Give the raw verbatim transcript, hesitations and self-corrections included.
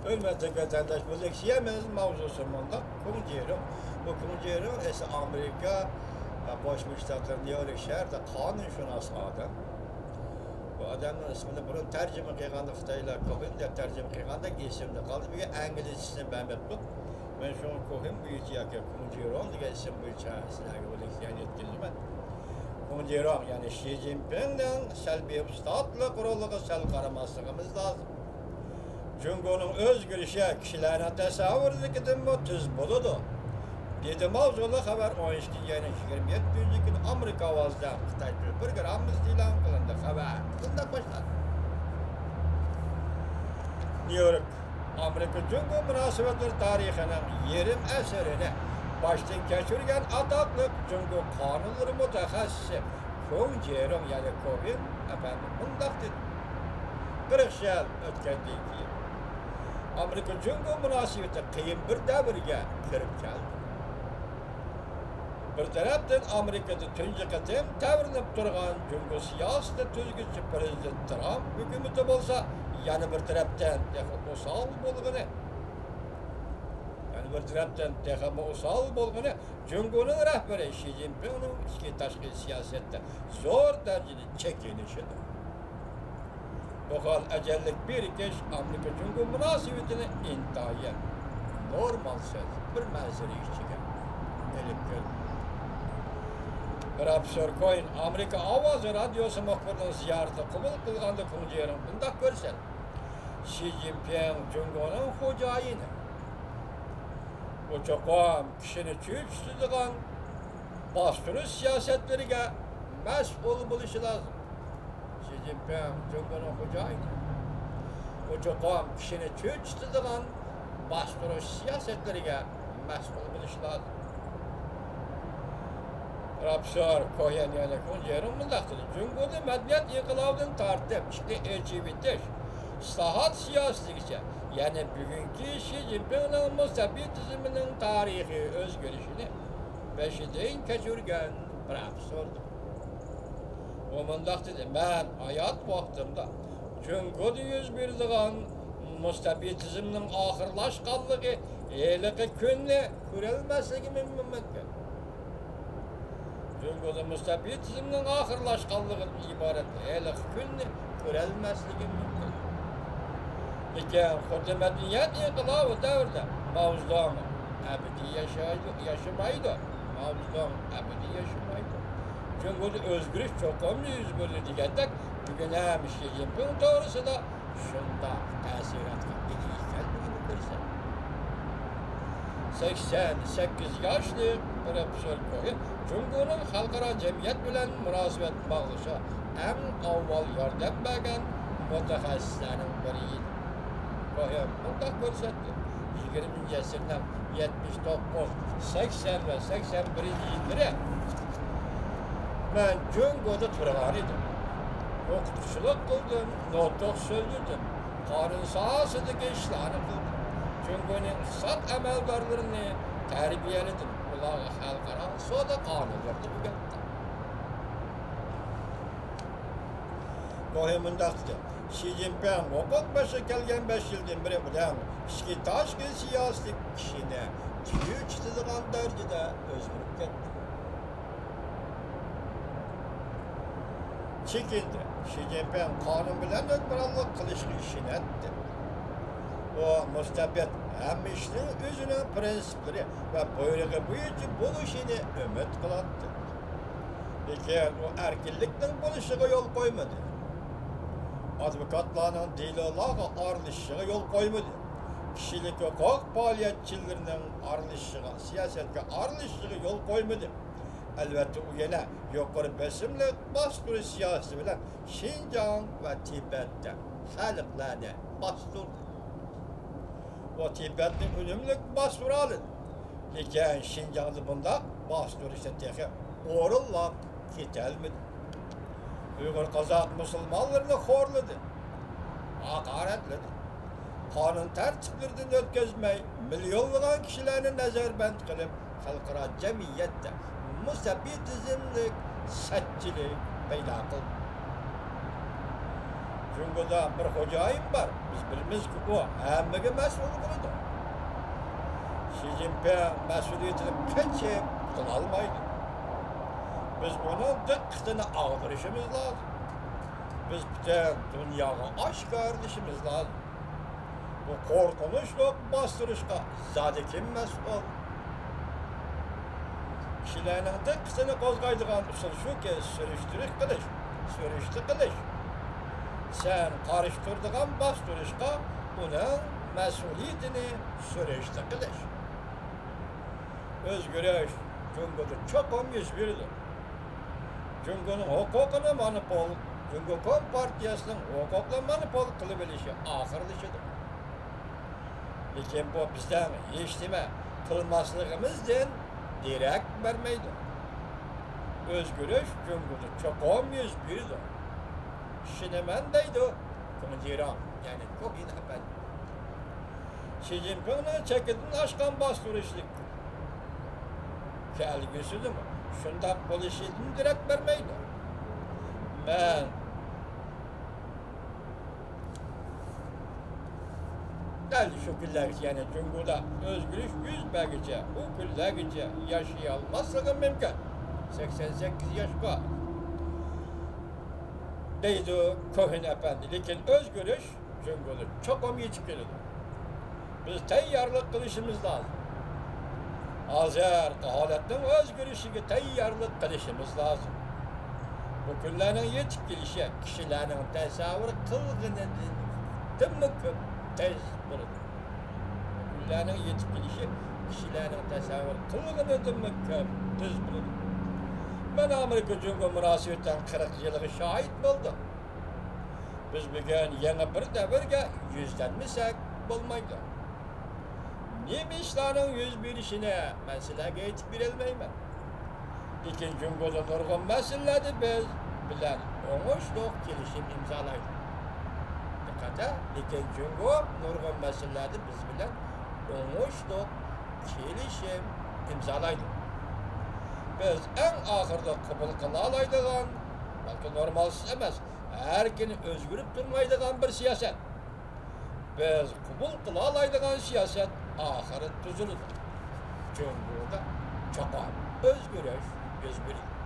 ھۆرمەتلىك ۋەتەنداش، بۇ لېكسىيەمىز ماۋزۇسى مۇنداق: كۇڭ جېرۇڭ. بۇ كۇڭ جېرۇڭ ئەسلى ئامېرىكا قوشما شتاتلىرى نيۇ يورك شەھىرىدە قانۇنشۇناس ئادەم. بۇ ئادەمنىڭ ئىسمىنى بۇرۇن تەرجىمە قىلغاندا، خىتايلار كوھىن دەپ تەرجىمە قىلغاندەك ئېسىمدە قالدى. بۇ ئىنگلىزچىسىنى بەرمەپتۇق. مەن شۇڭا كوھىن بويىچە ياكى كۇڭ جېرۇڭ دېگەن ئىسىم بويىچە سىلەرگە بۇ لېكسىيەنى يەتكۈزىمەن. كۇڭ جېرۇڭ، يەنى شى جىنپىڭنىڭ سەلبىي ئۇستازلىق رولىغا سەل قارىماسلىقىمىز لازىم. جۇڭگونىڭ ئۆزگىرىشى كىشىلەرنىڭ تەسەۋۋۇرىدىكىدىنمۇ تېز بولىدۇ، دېدى ماۋزۇلۇق خەۋەر. ئون ئىككىنچى ئاينىڭ يىگىرمە يەتتىنچى كۈنى ئامېرىكا ئاۋازىدا خىتاي تىل پروگراممىسىدا ئېلان قىلىندى. خەۋەر مۇنداق باشلاندى: نيۇ يورك، ئامېرىكا جۇڭگو مۇناسىۋەتلىرى تارىخىنىڭ يېرىم ئەسىرىنى باشتىن كەچۈرگەن ئاتاقلىق جۇڭگو قانۇنلىرى مۇتەخەسسىسى كۇڭ جېرۇڭ، يەنى كوھىن ئەپەندى مۇنداق دېدى: قىرىق يىل ئۆتكەندىن كېيىن، ئامېرىكا جۇڭگو مۇناسىۋىتى قىيىن بىر دەۋرگە كىرىپ كەلدى. بىر تەرەپتىن، ئامېرىكىدا تۇنجى قېتىم تەۋرىنىپ تۇرغان جۇڭگو سىياسىتى تۈزگۈچى پىرېزىدېنت ترامپ ھۆكۈمىتى بولسا، يەنە بىر تەرەپتىن تېخى ئوسال بولغىنى، يەنە بىر تەرەپتىن تېخىمۇ ئوسال بولغىنى، جۇڭگونىڭ رەھبىرى شى جىنپىڭنىڭ ئىچكى تاشقى سىياسەتتە زور دەرىجىدە چېكىنىشىدۇر. بۇ خىل ئەجەللىك بىرىكىش ئامېرىكا جۇڭگو مۇناسىۋىتىنى ئىنتايىن نورمالسىز بىر مەنزىرە ئىچىگە ئېلىپ كىردى. پروفېسسور كوھىن ئامېرىكا ئاۋازى رادىيوسى مۇخبىرىنىڭ زىيارىتىنى قوبۇل قىلغاندا، كۇڭ جېرۇڭ مۇنداق كۆرسەتتى: شى جىنپىڭ جۇڭگونىڭ خوجايىنى. ئۇ چوقۇم كىشىنى چۆچۈتىدىغان باستۇرۇش سىياسەتلىرىگە مەسئۇل بولۇشى لازىم. شى جىنپىڭ جۇڭگونىڭ خوجايىنى. ئۇ چوقۇم كىشىنى چۆچۈتىدىغان باستۇرۇش سىياسەتلىرىگە مەسئۇل بولۇشى لازىم. پروفېسسور كوھىن يەنە كۇڭ جېرۇڭ مۇنداق دېدى: جۇڭگودا مەدەنىيەت ئىنقىلابىدىن تارتىپ ئىشنى ئېچىۋېتىش، ئىسلاھات سىياسىتىگىچە، يەنى بۈگۈنكى شى جىنپىڭنىڭ مۇستەبىت تۈزۈمىنىڭ تارىخىي ئۆزگىرىشىنى بېشىدىن كەچۈرگەن پروفېسسوردۇر. ئۇ مۇنداق دېدى: مەن ھايات ۋاقتىمدا جۇڭگودا يۈز بېرىدىغان مۇستەبىتىزمنىڭ ئاخىرلاشقانلىقى ھېلىقى كۈننى كۆرەلمەسلىكىم مۇمكىن. جۇڭگودا مۇستەبىتىزمنىڭ ئاخىرلاشقانلىقىدىن ئىبارەت ھېلىقى كۈننى كۆرەلمەسلىكىم مۇمكىن. لېكىن خۇددى مەدەنىيەت ئىنقىلابى دەۋرىدە ماۋزېدۇڭ ئەبەدىي ياشايدۇ، ياشىمايدۇ. ماۋزېدۇڭ ئەبەدىي ياشىمايدۇ. جۇڭگودا ئۆزگىرىش چوقۇم يۈز بېرىدۇ دېگەندەك، بۈگۈن ھەم شى جىنپىڭ توغرىسىدا شۇنداق تەسىراتقا ئىگە ئىكەنلىكىنى كۆرسەتتى. سەكسەن سەككىز ياشلىق پروفېسسور كوھىن جۇڭگونىڭ خەلقئارا جەمئىيەت بىلەن مۇناسىۋەت باغلىشىغا ئەڭ ئاۋۋال ياردەم بەرگەن مۇتەخەسسىسلەرنىڭ بىرى ئىدى. كوھىن مۇنداق كۆرسەتتى: يىگىرمىنچى ئەسىرنىڭ يەتمىش توققۇز، سەكسەن ۋە سەكسەن بىرىنچى يىللىرى مەن جۇڭگودا تۇرغان ئىدىم. ئوقۇتقۇچىلىق قىلدىم، نۇتۇق سۆزلىدىم، قانۇن ساھەسىدىكى ئىشلارنى قىلدىم. جۇڭگونىڭ ئىقتىساد ئەمەلدارلىرىنى تەربىيەلىدىم، ئۇلارغا خەلقئارا سودا قانۇنلىرىنى ئۆگەتتىم. كوھىن مۇنداق دېدى: شى جىنپىڭ ھوقۇق بېشىغا كەلگەن بەش يىلدىن بېرى ئۇنىڭ ئىچكى تاشقى سىياسىتى كىشىنى چۆچۈتىدىغان دەرىجىدە ئۆزگىرىپ كەتتى. چېكىندى. شى جىنپىڭ قانۇن بىلەن ھۆكۈمرانلىق قىلىشىغا ئىشىنەتتى. ئۇ مۇستەبىت، ھەممە ئىشنىڭ ئۆزىنىڭ پىرىنسىپلىرى ۋە بۇيرۇقى بويىچە بولۇشىنى ئۈمىد قىلاتتى. لېكىن ئۇ ئەركىنلىكنىڭ بولۇشىغا يول قويمىدى. ئادۋوكاتلارنىڭ دېلولارغا ئارىلىشىشىغا يول قويمىدى. كىشىلىك ھوقۇق پائالىيەتچىلىرىنىڭ ئارىلىشىشىغا، سىياسەتكە ئارىلىشىشىغا يول قويمىدى. ئەلۋەتتە، ئۇ يەنە يۇقىرى بېسىملىق باستۇرۇش سىياسىتى بىلەن شىنجاڭ ۋە تىبەتتە خەلقلەرنى باستۇردى. ئۇ تىبەتنى ئۈنۈملۈك باستۇرالىدى. لېكىن شىنجاڭدا بۇنداق باستۇرۇشنى تېخى ئورۇنلاپ كېتەلمىدى. ئۇيغۇر، قازاق مۇسۇلمانلىرىنى خورلىدى، ھاقارەتلىدى. قانۇن تەرتىپلىرىدىن ئۆتكۈزمەي، مىليونلىغان كىشىلەرنى نەزەربەند قىلىپ، خەلقئارا جەمئىيەتتە مۇستەبىتىزملىك سەتچىلىك پەيدا قىلدى. جۇڭگودا بىر خوجايىن بار، بىز بىلىمىزكى، ئۇ ھەممىگە مەسئۇل بولىدۇ. شى جىنپىڭ مەسئۇلىيىتىنى قېچىپ قۇتۇلالمايدۇ. بىز ئۇنىڭ دىققىتىنى ئاغدۇرۇشىمىز لازىم. بىز پۈتۈن دۇنياغا ئاشكارىلىشىمىز لازىم. بۇ قورقۇنچلۇق باستۇرۇشقا زادى كىم مەسئۇل؟ كىشىلەرنىڭ دىققىتىنى قوزغايدىغان ئۇسۇل شۇكى، سۈرۈشتە قىلىش، سۈرۈشتە قىلىش. سەن قارشى تۇرىدىغان باستۇرۇشقا ئۇنىڭ مەسئۇلىيىتىنى سۈرۈشتە قىلىش. ئۆزگىرىش جۇڭگودا چوقۇم يۈز بېرىدۇ. جۇڭگونىڭ ھوقۇقىنى مونوپول، جۇڭگو كومپارتىيەسىنىڭ ھوقۇقىنى مونوپول قىلىۋېلىشى ئاخىرلىشىدۇ. لېكىن بۇ بىزنىڭ ھېچنېمە قىلماسلىقىمىزدىن دېرەك بەرمەيدۇ. ئۆزگىرىش جۇڭگودا چوقۇم يۈز بېرىدۇ. ئىشىنىمەن دەيدۇ كۇڭجىراڭ، يەنى كوھىن ئەپەندى. شى جىنپىڭنىڭ چېكىدىن ئاشقان باستۇرۇشلۇق كەلگۈسىدىمۇ شۇنداق بولۇشىدىن دېرەك بەرمەيدۇ. مەن دەل شۇ كۈنلەرگىچە، يەنى جۇڭگودا ئۆزگىرىش يۈز بەرگۈچە، ئۇ كۈنلەرگىچە ياشىيالماسلىقىم مۇمكىن. سەكسەن سەككىز ياش بار، دەيدۇ كوھىن ئەپەندى. لېكىن ئۆزگىرىش جۇڭگودا چوقۇم يېتىپ كېلىدۇ. بىز تەييارلىق قىلىشىمىز لازىم. ھازىرقى ھالەتنىڭ ئۆزگىرىشىگە تەييارلىق قىلىشىمىز لازىم. بۇ كۈنلەرنىڭ يېتىپ كېلىشى كىشىلەرنىڭ تەسەۋۋۇر قىلغىنىدىنمۇ كۆپ تېز بولىدۇ. بۇ كۈنلەرنىڭ يېتىپ كېلىشى كىشىلەرنىڭ تەسەۋۋۇر قىلغىنىدىنمۇ كۆپ تېز بولىدۇ. مەن ئامېرىكا جۇڭگو مۇناسىۋىتىنىڭ قىرىق يىلىغا شاھىت بولدۇم. بىز بۈگۈن يېڭى بىر دەۋرگە يۈزلەنمىسەك بولمايدۇ. نېمە ئىشلارنىڭ يۈز بېرىشىنى مەن سىلەرگە ئېيتىپ بېرەلمەيمەن. لېكىن جۇڭگودا نۇرغۇن مەسىلىلەردە بىز بىلەن ئوڭۇشلۇق كېلىشىم ئىمزالايدۇ. دىققەت! لېكىن جۇڭگو نۇرغۇن مەسىلىلەردە بىز بىلەن ئوڭۇشلۇق كېلىشىم ئىمزالايدۇ. بىز ئەڭ ئاخىرىدا قوبۇل قىلالايدىغان، بەلكى نورمالسىز ئەمەس، ھەر كۈنى ئۆزگىرىپ تۇرمايدىغان بىر سىياسەت. بىز قوبۇل قىلالايدىغان سىياسەت ئاخىرى تۈزۈلىدۇ. جۇڭگودا چوقۇم ئۆزگىرىش يۈز بېرىدۇ.